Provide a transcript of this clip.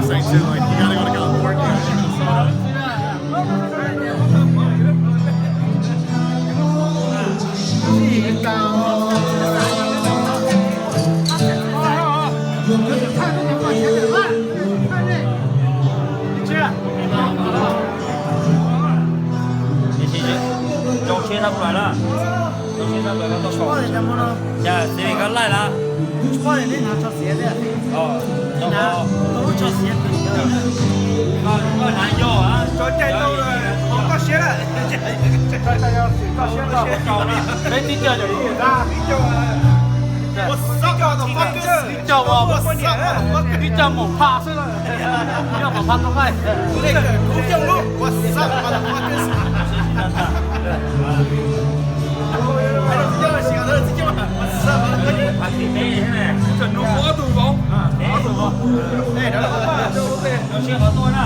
Same shit, like, you gotta go to California, Minnesota. Rau siab tau plaws na. Rau siab tau plaws koj tau pom. Cas xij li koj laij lawm. Koj hnav yog, koj cai tau lawm, koj siab lawm. Peb tib co yog ib yam dab. Tib co, tib co maum phaj xwb, tib co maum phaj rau qaij. Ob tug vauv, ob tug vauv. Rau siab qhov tuaj na.